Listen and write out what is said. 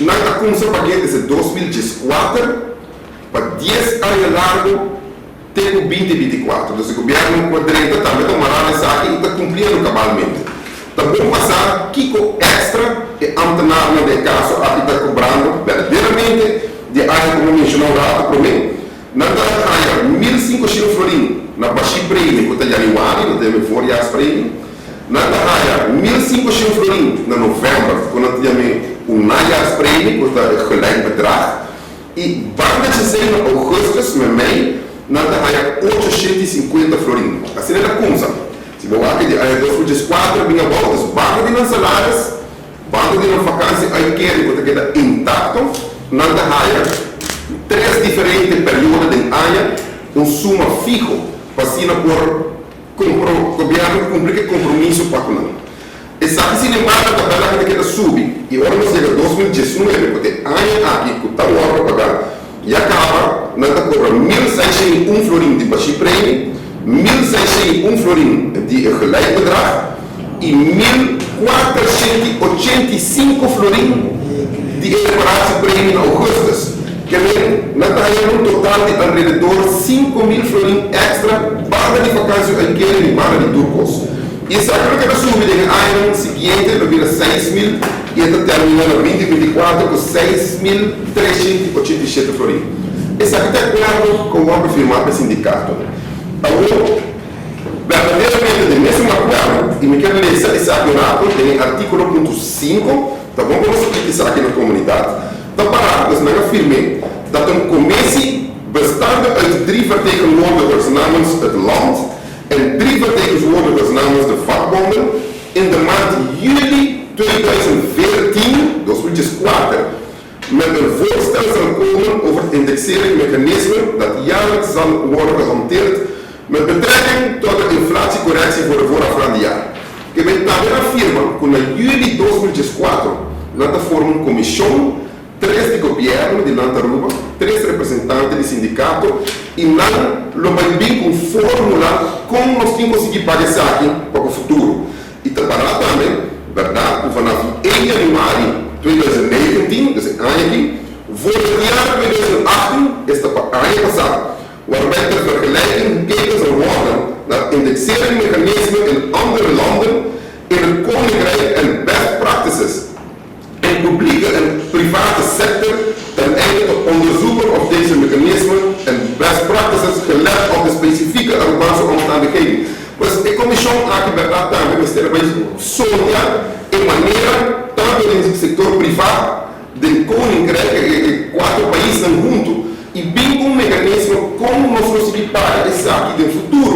Nan a kumsa pag'é desde 2014 pa 10 aña largu te ku 2024. Dus e gobièrnu ku a drenta tambe ta mará na esaki i ta kumpliendo kabalmente. Ta bon pa sa kiko èkstra e ámtenarnan den e kaso aki ta kobrando berdaderamente di e aña ku mi menshoná un ratu promé. Nan ta haña 1500 florin na bashí premie ku ta yanüari, nan ta yama e voorjaarspremie. Nan ta haña 1500 florin na novèmber ku nan ta yama e un najaarspremie ku ta e gelijk bedrag. I banda djesei na ougùstùs meimei nan ta haña 850 florin. Asina el a kumsa. Si bo wak di aña 2014 bin abou, dus banda di nan salaris, banda di nan vakansi uitkering ku ta keda intakto, nan ta haña tres diferente periodo den aña un suma fiho pa asina por kumpro gobièrnu kumpli ku e kompromiso pa ku nan. Esaki sin embargo tabela ku ta keda subi i ora nos yega 2019 ku ta e aña aki ku ta wòrdu pagá ya kaba nan ta kobra 1601 florin di bashí premi, 1601 florin di e gelijkbedrag i 1485 florin di e reparatiepremie na ougùstùs. Ke men nan ta haña un total di alrededor 5000 florin èkstra banda di vakansi uitkering i banda di tur kos. I esaki lo keda subi den e añanan siguiente, lo bira 6000 i e ta terminá na 2024 ku 6387 florin. Esaki ta e akuerdo ku a wòrdu firmá pa e sindikatonan. Awor, berdaderamente den mesun akuerdo, i mi kier lesa esaki un rato, den e artíkulo punto sinku, ta bon pa nos splika esaki na komunidat, ta pará, dus nan a firm'é, dat een commissie bestaande uit drie vertegenwoordigers namens het land en drie vertegenwoordigers namens de vakbonden in de maand juli 2014, 2004, met een voorstel zal komen over het indexeringsmechanisme dat jaarlijks zal worden gehanteerd met betrekking tot de inflatiecorrectie voor de voorafgaande jaar. Ke men tambe a firma ku na juli 2004 nan ta forma un komishon, tres di gobièrnu di Land Aruba, tres representante di sindikato i nan lo bai bin ku un fórmula kon nos tin konsiguí paga esaki pa ku futuro. I ta pará tambe, bèrdat, ku vanaf 1 januari 2019, dus e aña aki, voor het jaar 2018, esta pa aña pasá, waarbij ter vergelijking gekeken zal worden naar indexeringmechanismen in andere landen in het Koninkrijk en best practices in publieke en private sector ten einde te onderzoeken of deze mechanismen en best practices gelet op de specifieke Arubaanse omstandigheden. Pues e komishon aki bèrdat tambe mester a bai sondia e manera tantu den sektor privá, den Koninkrijk, e kuater paisnan huntu i bin ku un mekanismo kon nos lo sigui paga esaki den futuro.